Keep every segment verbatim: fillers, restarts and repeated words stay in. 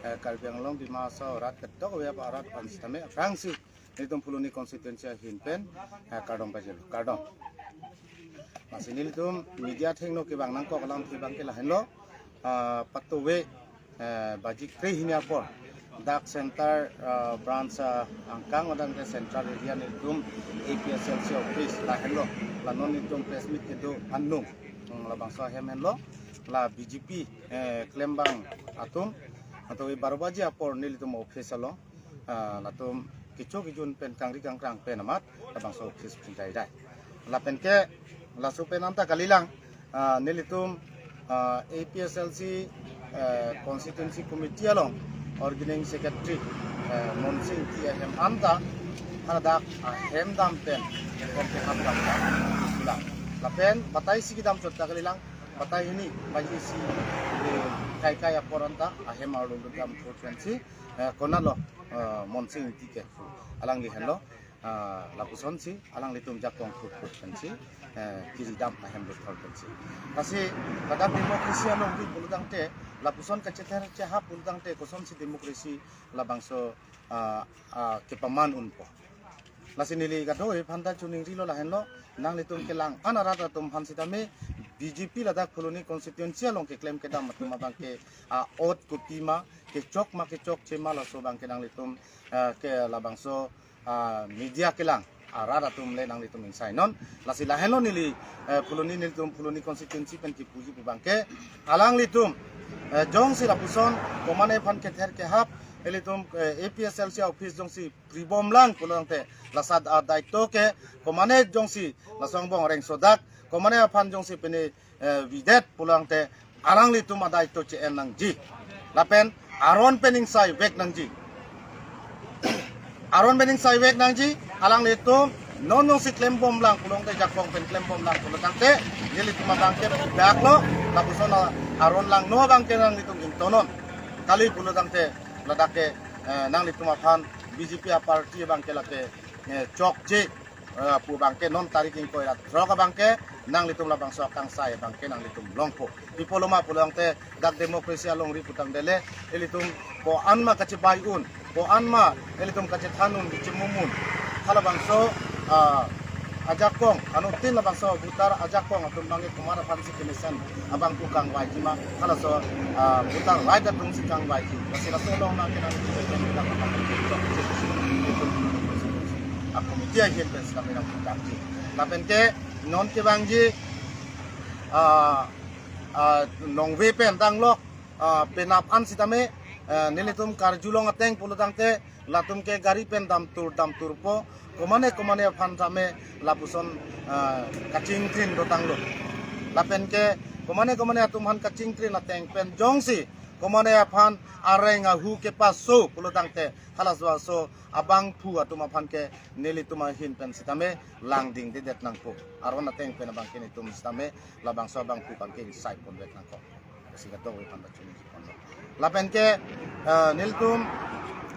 Eh, Karbi Anglong Dima Hasao arat kedok ave arat aphan sitame aphrangsi nelitum Phuloni constituency ahin pen, eh, kardom pajirlo, kardom. Lasi nelitum media athengno kevang nangkok alamthe abangke lahenlo, ah, patuve, eh, baji kre hini apor dak center, ah, branch, ah, angkang lapen ke central area nelitum A P H L C office lahenlo, la non nelitum press meet kedo anung, hmm, labangso ahem henlo, la B J P, eh, klembang atum, atau i baro baji apor nelitum office along, ah, latum kecho kejun pen kangri kangkrang pen amat labangso office phi daidai. Lapen ke laso pen anta kalilang, ah, nelitum, ah, A P H L C, eh, constituency committee along organizing secretary, eh, Monsing Ingti ahem anta hadak ahem dam pen, ahem pen ham dam pen pulang. Lapen batai isi kedam chot ta kalilang, batai hini baji isi, eh, kai kai apor anta ahem arlo dam thot pensi, eh, konatlo, eh, Monsing Ingti ke alangli henlo, ah, lapusonsi alanglitum jakong thot thot pensi, eh, kiri dam ahem dam thot pensi. Lasi ladak democracy along di pulo tangte, lapuson kachether chehap pulo tangte kosonsi democracy labangso, ah, ah, kepaman unpo. Lasi neli kadokave aphanta choningrilo lahenlo, nanglitum kelang-an arat atum aphan sitame B J P ladak Phuloni constituency along keklem kedam atum abangke, ah, ot kopima, kechok ma kechokche ma laso abangke nanglitum, ah, ke labangso, ah, media kelang arat atum le nanglitum ingsainon. Lasi lahenlo neli, eh, Phuloni nelitum Phuloni constituency pen kipuji pu abangke alanglitum, eh, jongsi lapuson komane aphan kether kehap, ilitum, eh, A P H L C office jongsi pribomlang pulo tangte, lasat adaito ke komane jongsi laso angbong rengsodak, komane aphan jongsi pine, eh, videt pulo tangte alanglitum adaito che-en nangji. Lapen aron pen ingsai vek nangji. Aron pen ingsai vek nangji, alanglitum non jongsi klembomlang pulo tangte, jakong pen klembomlang pulo tangte, nelitum abangke daklo, lapuson aron langno abangke nanglitum ingtonon. Kali pulo tangte ladak ke, eh, nanglitum aphan B J P aparty abangke lake, eh, chokche, eh, pu abangke non tarik ingkoi ra throk abangke nanglitum labangso akangsai abangke nanglitum longpo. Pi apotlo ma pulo tangte dak democracy alongri pu tangte le ilitum ko-an ma kachebai un, ko-an ma ilitum kachethan un, kachemumun. Halabangso, ah, ajakong, anuttin labangso voter ajakong atum abangke komat aphansi kemesen abang pu kangvaiji ma, halaso, ah, voter right atumsi kangvaiji. Lasi laso along nangkenang a committee ahin pen sitame nangkangji. Lapen ke non kevangji, ah, ah, nongve pen tanglo, ah, penap an sitame, ah, nelitum karjulong ateng pulo tangte, latum ke gari pen damtur damturpo, komane komane aphan tame lapuson, ah, kachingkrin dotanglo. Lapen ke komane komane atum aphan kachingkrin ateng pen jongsi komane aphan areng ahu kepaso pulo tangte, halaso aso abangphu atum aphan ke nelitum ahin pen sitame langdingdedet nangpo. Aron ateng pen abangke nelitum sitame labangso abangphu abangke ingsai pondet nangkok. Lasi kadokave aphan ta chuniji ponlo. Lapen ke, eh, nelitum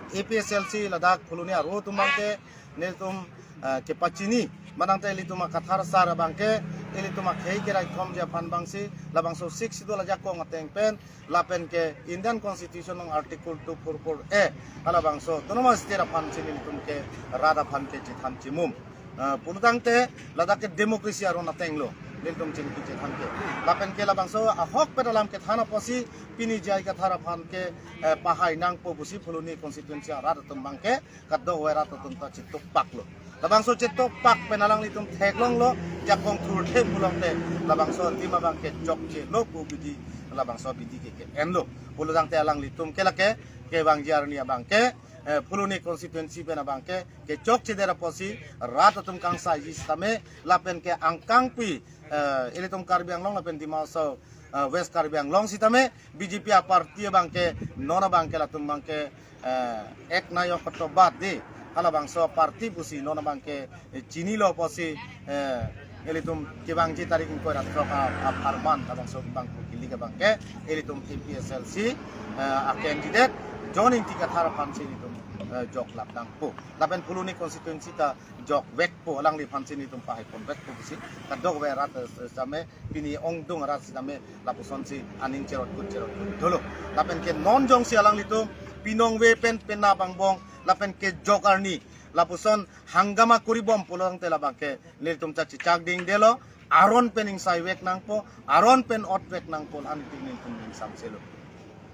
A P H L C ladak Phuloni aro atum abangke nelitum, eh, kepachini, manang te ilitum akathar asar abangke, ilitum akhei keraithomji aphan abangsi, labangso Sixth Schedule ajakong ateng pen, lapen ke Indian Constitution along Article two four four A, halabangso autonomous state aphansi nelitum ke rat aphan ke chethan chemum. Eh, pulo tangte ladak ke democracy aron atenglo, nelitum chingki chethan ke. Lapen ke labangso ahokpet alam kethan apotsi pini J I Kathar aphan ke, eh, pahai nangpo pusi Phuloni constituency arat atum abangke kadokave arat atum ta chetokpaklo. Labangso chetokpak pen alanglitum theklonglo, jakong thurthe pulo tangte, labangso adim abangke chokchelo pu abidi, labangso abidi ke ke-enlo. Pulo tangte alanglitum ke lake, kevangji arni abangke, eh, Phuloni constituency pen abangke, kechokchedet apotsi, rat atum kangsaiji sitame, lapen ke angkangpi, eh, ilitum Karbi Anglong lapen Dima Hasao, eh, West Karbi Anglong sitame, B J P aparty abangke, non abangke latum abangke, eh, ek nayok kotobat di, halabangso aparty pusi non abangke, eh, chinilo pusi, eh, ilitum kevangji tarik ingkoi ra throk a, apharman labangso abangphu kilik abangke, ilitum A P H L C, eh, a candidate John Ingti Kathar aphansi ilitum eh, jok lap nangpo. Lapen Phuloni constituency ta jok vekpo, alangliphan si nelitum pahai pon vekpo pusi kadokave arat, eh, sitame pini ongdung arat sitame lapusonsi aning cherotkut cherotkut dolo. Lapen ke non jongsi alanglitum pinongve pen penap angbong lapen kejok arni lapuson hangama kori bom pulo tangte labang ke nelitum ta chechak dingdelo, aron pen ingsai vek nangpo, aron pen ot vek nangpo, la-an tik nelitum ingsam selo.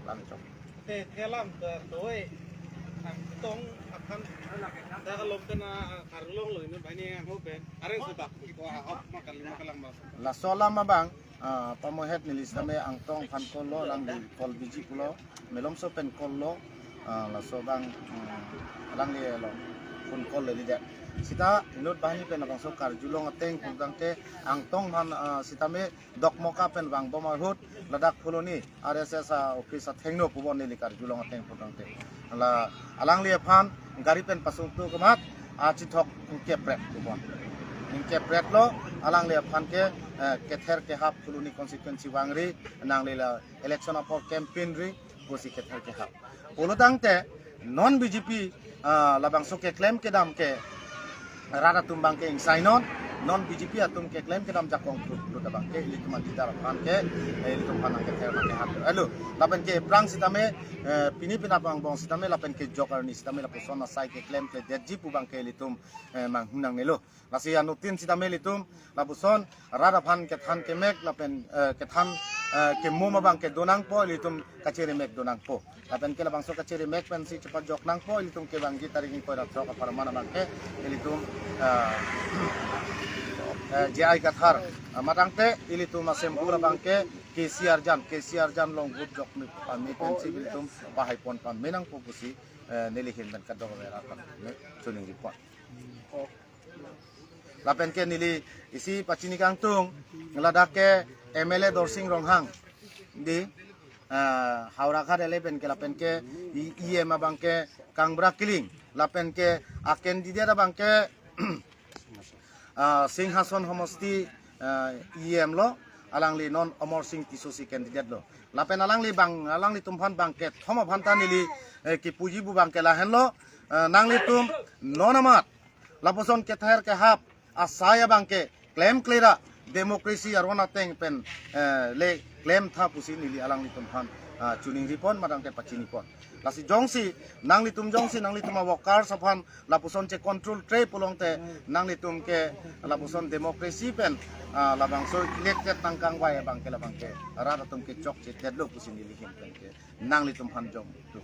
Lalu chok. Te thelam ta doi Angtong aphan ta alom kena karulong lo ini bani ang hoben. Areng sudah ko ahok makali makalang mas. Laso alam abang, ah, pamohet neli sitame Angtong aphan call lo, alangli call busy pulo, malomso pen call lo, ah, laso abang, hmm, alangli lo phone call le lidet. Sita inut banghini pen labangso karjulong ateng pu tangte Angtong aphan, ah, sitame Dokmoka pen vangbom ahut ladak Phuloni R S S a-office athengno pubon neli karjulong ateng pu tangte. La alangli aphan gari pen pasungtu kemat achithok ingkepret pubon. Ingkepret lo alangli aphan ke, eh, kether kehap Phuloni constituency vangri nangli la election apor campaign ri pusi kether kehap. Pulo tangte non B J P, ah, labangso keklem kedam ke rat atum abang ke ingsai non, non B J P atum keklem kedam jakong put put abang ke ilitum adidar aphan ke, eh, ilitum aphan nangkether nangkehap. Alo, lapen ke aphrang sitame, eh, pini penap angbong sitame lapen kejok arni sitame lapuson asai keklem kledetji pu abang ke ilitum, eh, manghun nangnelo. Lasi anuttin sitame ilitum lapuson rat aphan kethan kemek lapen, eh, kethan, eh, kemum abang ke do nangpo, ilitum kacheremek do nangpo. Lapen ke labangso kacheremek pensi chepajok nangpo, ilitum kevangji tarik ingkoi ra throk apharman abang ke ilitum, eh, eh, J I Kathar, eh, matangte ilitum asem pura abang ke K C arjan, K C arjan along vote jok mi pame pensi ilitum pahai pon pame nangpo pusi, eh, neli ahin pen kadokave arat aphan neli choningri pon. Lapen ke neli isi pachini kangtung, ladak ke M L A Dorsing Ronghang di, ah, Howraghat L A pen ke, lapen ke E M abang ke Kangbra Killing, lapen ke a candidate abang ke, ah, Singhason homosti, ah, E M lo, alangli non Amarsing Tisso si candidate lo. Lapen alangli abang, alanglitum aphan abang kethom aphan ta neli, eh, kipuji pu abang ke lahenlo, eh, nanglitum non amat lapuson kether kehap asai abang ke klemkle ra democracy aron ateng pen, eh, le klemtha pusi neli alanglitum aphan, ah, choningri pon matangte pachini pon. Lasi jongsi nanglitum jongsi nanglitum a-workers aphan lapuson che control tre pulo tangte nanglitum ke lapuson democracy pen, ah, labangso elected nangkangvai abang ke labang ke rat atum ke chokche detlo pusi neli ahin pen ke nanglitum aphan jong tu.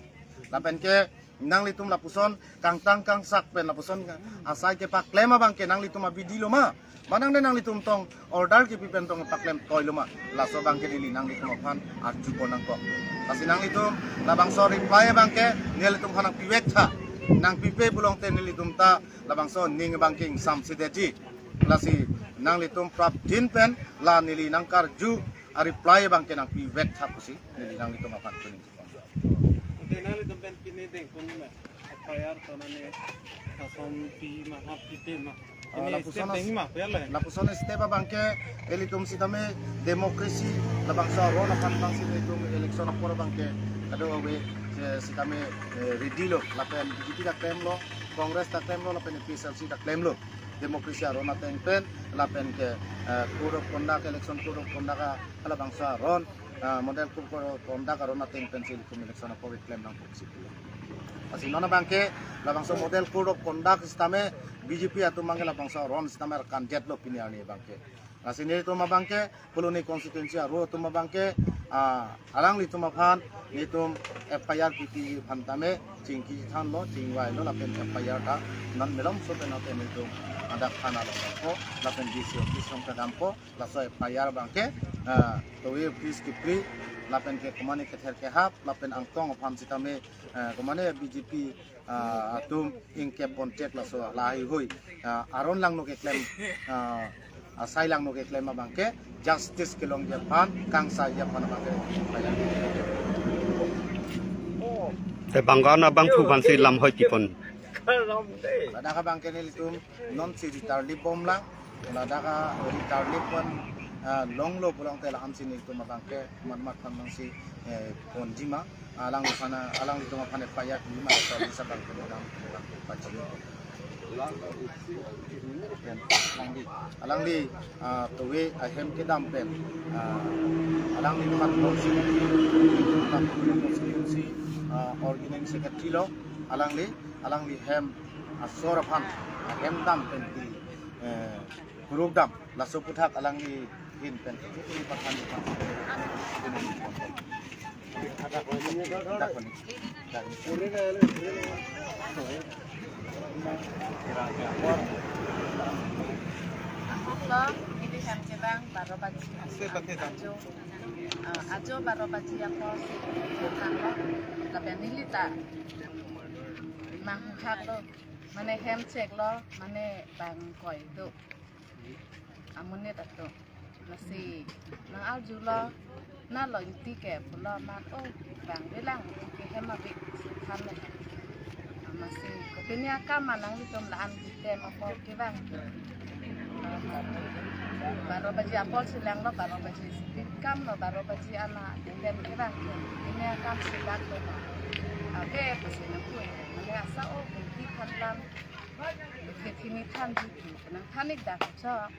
Lapen ke nanglitum lapuson kangtang kangsak pen lapuson asai kepaklem abang ke nanglitum abidi lo ma? Manang de nanglitum tong order kipi pen tong paklem toi lo ma? Laso abang ke neli nanglitum aphan arju pon nangkok. Lasi nanglitum labangso reply abang ke nelitum aphan nangpivek tha. Nangpipe pulo tangte nelitum ta labangso ning abang ke ingsam si detji. Lasi nanglitum prapjin pen la neli nangkarju a-reply abang ke nangpivek tha pusi neli nanglitum aphan kuning. Ante nanglitum pen pini dengpon ma? F I R tonane kason pi ma, hap pi te ma? Ah, ini lapuson step as-, dengji ma, ya le? Lapuson step abang ke ilitum sitame democracy labangso aron aphan abang si ilitum election apor abang ke kadokave, eh, sitame, eh, ready lo, lapen B J P ta klemlo, Congress ta klemlo, lapen A P H L C ta klemlo. Democracy aron ateng pen, lapen ke, eh, code of conduct, election code of conduct a, halabangso aron, ah, model code of conduct aron ateng pensi ilitum election apor keklem nangpo pusi pulo. Lasi non abang ke labangso model code of conduct sitame B J P atum abang ke labangso aron sitame arkan detlo pini arni abang ke. Lasi nelitum abang ke Phuloni constituency aro atum abang ke, ah, alanglitum aphan nelitum F I R kipi aphan tame chingki thanlo, chingvailo, lapen F I R ta non malomso pen ate nelitum hadak thana along dampo, lapen D C office along ta dampo. Laso F I R abang ke, ah, towe office kipri, lapen ke komane kether kehap, lapen Angtong aphan sitame, ah, komane B J P, ah, atum ingkep ponchek laso lahai hui, ah, aron langno keklem, ah, asai langno keklem abang ke justice kelongji aphan, kangsaiji aphan abang ke F I R. Te bangkan abangphu aphansi lam hoi tipon. Ladak abang ke nelitum non si ritarlip bomlang, ladak a ritarlip pon, ah, longlo pulo tangte la-ansi nelitum abang ke mat mat phan nangsi, eh, ponji ma, Alangli aphan, alanglitum aphan epaya kali ma, so, bisa bang kedam, kedam, pachini. Alangli, alangli, ah, tove ahem kedam pen, ah, alangli aphan constituency, constituency, ah, organizing secretary lo, alangli, alangli hem asor aphan, ahem dam pen ke, eh, kuruk dam, laso aputhak alangli ahin pen, ini pathan, pathan. Ahok lo, ili hem kevang baro baji. Ajo, ah, ajo baro baji apor si kevang lo. Lapen neli ta manghak lo, mane hem chek lo, mane bang koi do. Amonit atum. Lasi nang arjulo, nalo ingti ke pulo amat, oh, bang bilang ke hem abik than le. Amatsi kopine akam ma nanglitum la-an kitem apor kevang. Baro baji apor si langlo, baro baji si kam lo, baro baji ana kitem kevang. Kopine akam si dak lo ma. Ave pusi nangpu, mane asa, oh, ingti than lam. Ke thini than ji, nang than ik dak chok.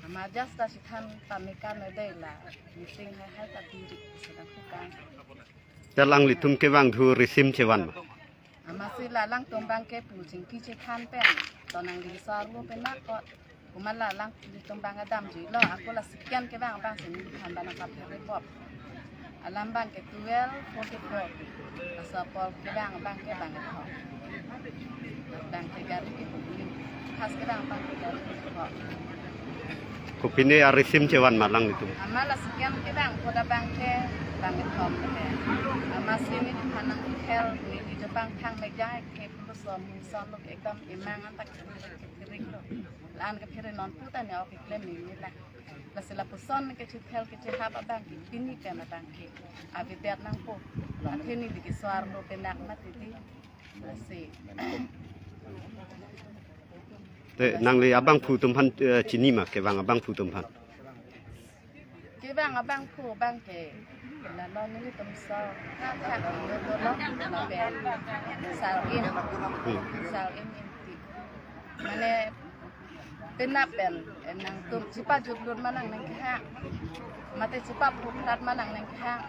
Amat just ta si than pameka me dei la, meeting hai hai ta diri, sedang tukang. Alanglitum kevang thu risim chevan ma? Amatsi la alangtum abang ke pu chingki chethan pen, to nangli asor lo pen na ko, komat la alanglitum abang kedam juilo, ako la second kevang abang si neli aphan bang nangpaphere pop. Alam abang ke twelve forty-four. Laso apor kevang abang ke bang kethom. Bang ke gari ke public. First kevang abang ke gari ke kethom. Kopine arisim chevan ma alanglitum? Amat la second kevang koda abang ke bang kethom le. Amatsi neli aphan nang help neli jepang thang mejang ke pulo som son lo ekdam emang an tak kering lo. La-an kephere non puta ne ok klem neli la. Lasi lapuson kechethel kechehap abang ke pini pen abang ke avedet nangpo. Athe neli ke asor lo pen dak mati di. Lasi. Te nangli abangphu atum aphan, eh, chini ma kevang abangphu atum aphan? Kevang abangphu abang ke lalo nelitum so kathak lo dolo lapen Sar-im. Hmm. Sar-im Ingti. Mane penap pen, eh, nangtum chepajutlut ma nang nangkehang, mate chepaphuthrat ma nang nangkehang,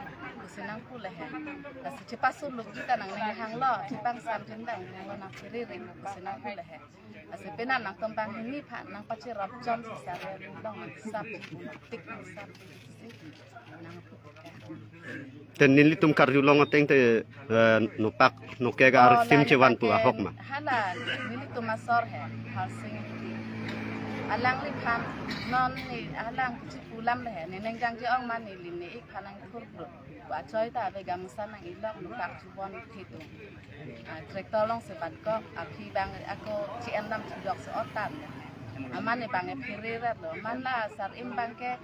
pusi nangpu le he. Lasi chepasuluk ji ta nang nangkehang lo, chepangsam ji ta nang nangkehang lo, nangphere ring pusi nangpu le he. Lasi penap nangtum bang hini aphan nangpacherap chom si sar-im along nangsap, tik nangsap. Te nelitum karjulong ateng te, eh, nopak nokek, oh, arisim chevan pu ahok ma? Hala nelitum asor he, Harsing Ingti. Alangliphan non ne alang kechipu lam le he, ne neng jangje ong ma neli ne ik aphan nangthur plut. Pu achoi ta ave gamsa nang-ilok nopak chubon thit un. Ah, tractor along si patkok, aphi abang ako chi-en dam chudok si otan. Amat ne bang ephere rat lo. Amat la sar-im abang ke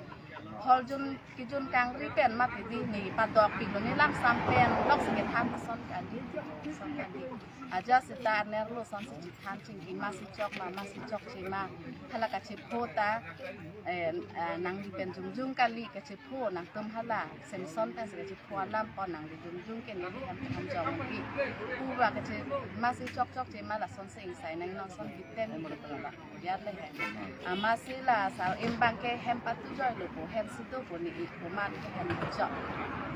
hol jun kijun kangri pen mati di, ne padok pik lo, ne lamsam pen lok si kethan ason kali, ason kali. Aja seta anerlo ason si chethan chingki ma si chok ma, ma si chokche ma. Hala kachepho ta, eh, eh, nangli pen jongjong kali kachepho, nangtum hala Samson pen si kachepho alam pon nangli jongjong ke neli hem than jong pi. Pura kache ma si chokchokche ma lason si ingsai nang non son biten. Yar le he. Amatsi la sar-im abang ke hem patu joi lo po, hem si do po ne ik komat ke hem chok.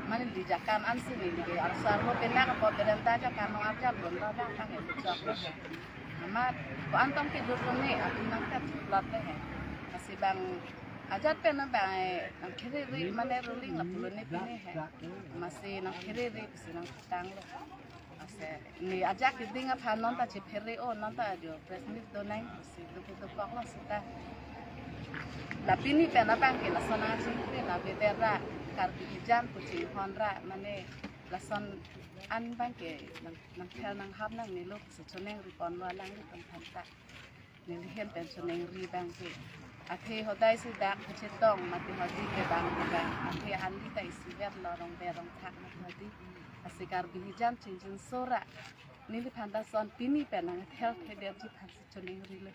Mane di jakan an si neli ke asor lo pen dak po berenda jakan no arjap lo, lo dak abang hem chok. Amat ko-an tong kedo lo ne, atum nangkat plot le he. Lasi bang ajat pen na bang, eh, nangphere ri mane ruling lapulo ne pine he. Amatsi nangphere ri pusi nangtang lo. Ase, ne ajak keding aphan non ta chephere o, non ta ajo press meet do nang, si do do kok lo seta. La pini pen abang ke lason nangchingkri, la beder ra, Karbi hijan pu chinghon ra, mane lason an abang ke nang, nangthel nanghap nangne lo, si choningri pon lo alanglitum aphan ta. Neli hem pen choningri abang ke. Athe hodai si dak kachetong mati hodi ke bang ke bang. Athe ali ta isivet lo rong berong thak mati hodi. Lasi Karbi hijan chingjinso ra. Neliphan ta son pini pen nangthel thedet ji aphan si choningri le.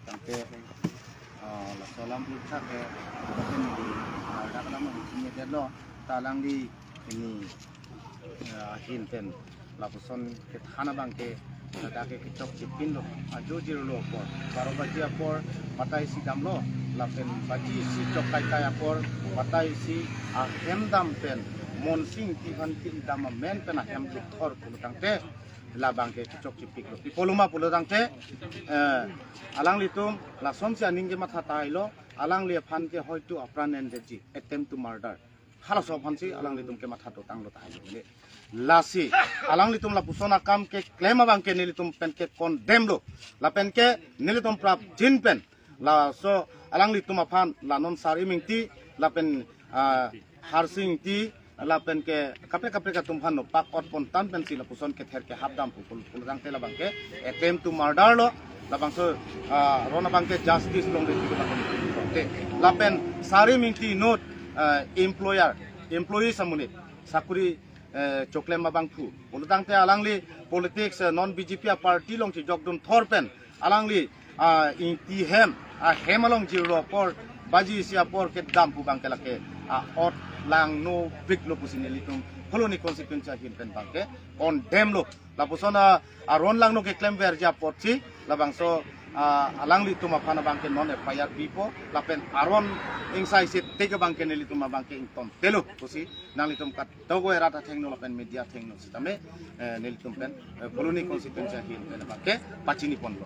Tangte Ah, laso alam pulthak ke, lapen di, ah, dak alam ang sini detlo, ta alangli ini, ah, ahin pen, lapuson kethan abang ke, ladak ke kechokche pinlo, ajo jirlo apor, baro baji apor, batai isi damlo, lapen baji isi chok kaikai apor, batai isi ahem dam pen, Monsing Ingti aphan kiri dam amen pen ahem thekthor pulo tangte, labang ke kechokche piklo. Pi pulo ma pulo tangte, eh, alanglitum lasonsi aning kematha tahai lo, alangli aphan ke hoitu apran endetji, attempt to murder. Halaso aphansi alanglitum kematha dotanglo tahai lo. Lasi, alanglitum lapuson akam keklem abang ke nelitum pen ke condemn lo. Lapen ke nelitum prapjin pen, laso alanglitum aphan la non Sarim Ingti, lapen, ah, Harsing Ingti, lapen ke kaprek kaprek atum aphan nopak ot pon tang pensi lapuson kether kehap dam pu pulo tangte labang ke attempt to murder lo, labangso, ah, aron abang ke justice longri pulo tangte. Lapen Sarim Ingti inut, ah, employer, employees amonit, sakuri, eh, choklem abangphu pulo tangte alangli politics, eh, non B J P a party along chejokdun thor pen alangli, ah, Ingti hem, ahem along jirlo apor, baji isi apor kedam pu abang ke lake, ah, ot langno piklo pusi nelitum Phuloni constituency ahin pen abang ke condemn lo. Lapuson, ah, aron langno keklemverji apotsi, labangso, ah, alanglitum aphan abang ke non F I R pipo, lapen aron ingsai sitame abang ke nelitum abang ke ingtontelo pusi, nanglitum kadokave rat athengno lapen media athengno sitame, eh, nelitum pen, eh, Phuloni constituency ahin pen abang ke pachini ponlo.